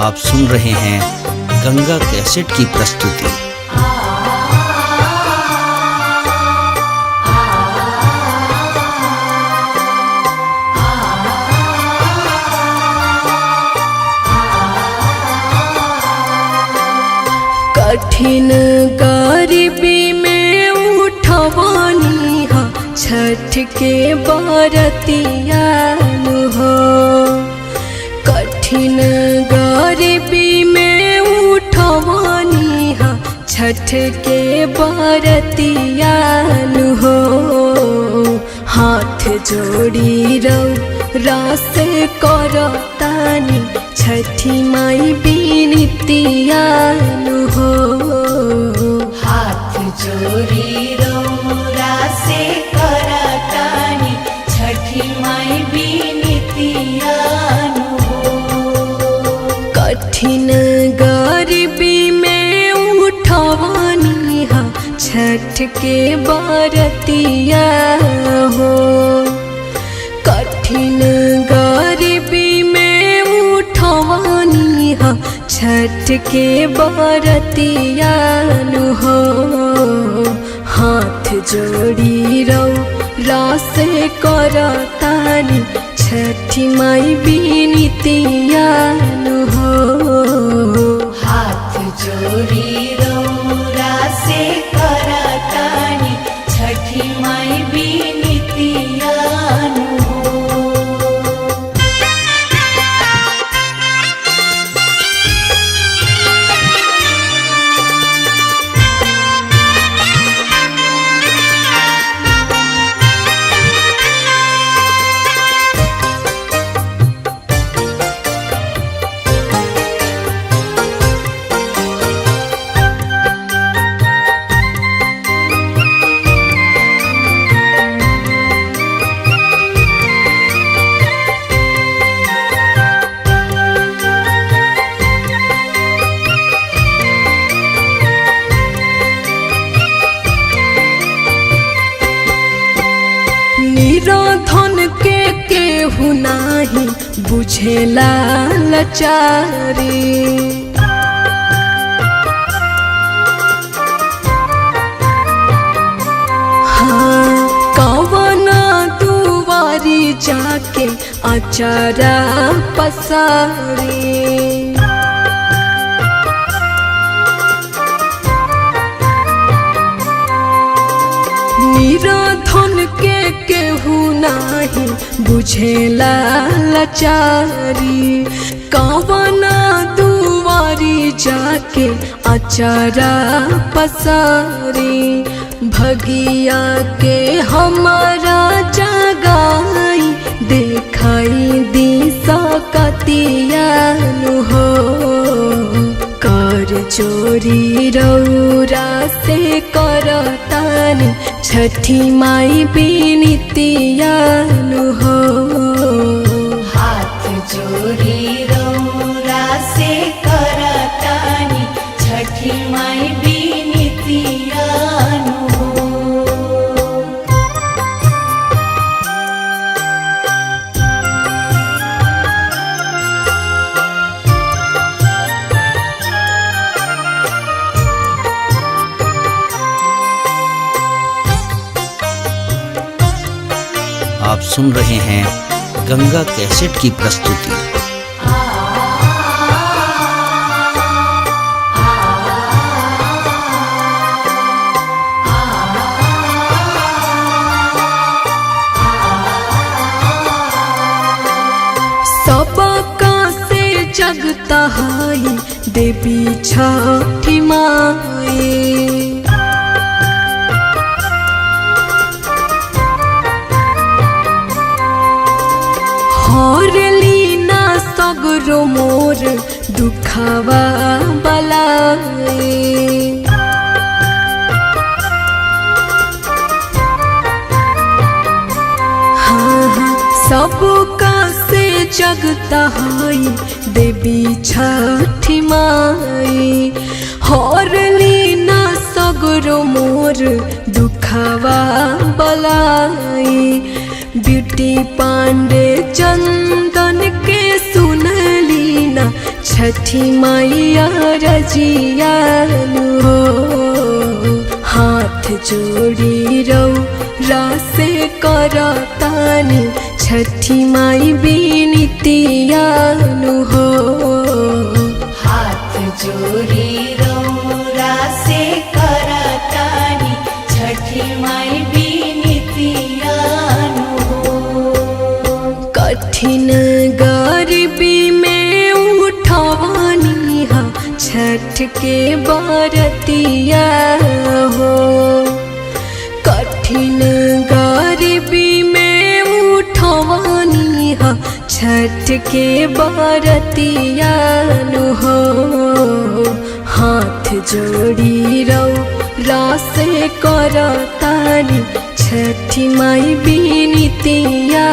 आप सुन रहे हैं गंगा कैसेट की प्रस्तुति। कठिन गरीबी में उठवानी हा छठ के बरतिया हो। कठिन गरीबी में उठवानी हा छठ के बरतिया हो। हाथ जोड़ी रौ रास करतानी छठी माई बिनतिया हो। हाथ जोड़ी रौरा से करतानी छठी माई बिनतियानु हो। कठिन गरीबी में उठवानी हा छठ के बरतिया हो। कठिन गरीबी में उठवानी हा छठ के बरतिया हो। हाथ जोड़ी रौ रास करतानी छठी माई बिनतिया हो। हाथ जोड़ी रौरा से करतानी छठी माई बिनतियानु हो। निराधन के केहू नाही बुझेला लाचारी। हाँ, कवना दुआरी जाके अचारा पसारी। निराधन के केहू नाही बुझेला लाचारी। कवना दुआरी जाके अचारा पसारी। भगिया के हमारा जगाई देखाई दी सकतिया हो। कर चोरी रौरा से करतानी छठी माई बिनतिया हो। हाथ जोड़ी रौरा से करतानी छठी माई बिनतियानु हो। आप सुन रहे हैं गंगा कैसेट की प्रस्तुति। सबका से जगता है देवी छठी माई। हर लीना सगरो मोर दुखावा बलाए। हाँ हाँ, सबका से जगता है देवी छठी माई। हर लीना सगरो मोर दुखावा बलाई। ब्यूटी पांडे चंदन के सुनली ना छठी मैया रजियानु हो। हाथ जोड़ी रौ रासे करतानी छठी माई बिनतियानु हो। हाथ जोड़ी रौरा से करतानी छठी माई बिनतियानु हो। कठिन गरीबी में उठवानी हा छठ के बरतिया हो। कठिन गरीबी में उठवानी हा छठ के बरतिया नु हो। हाथ जोड़ी रौ रासे करतानी छठी माई बिनतिया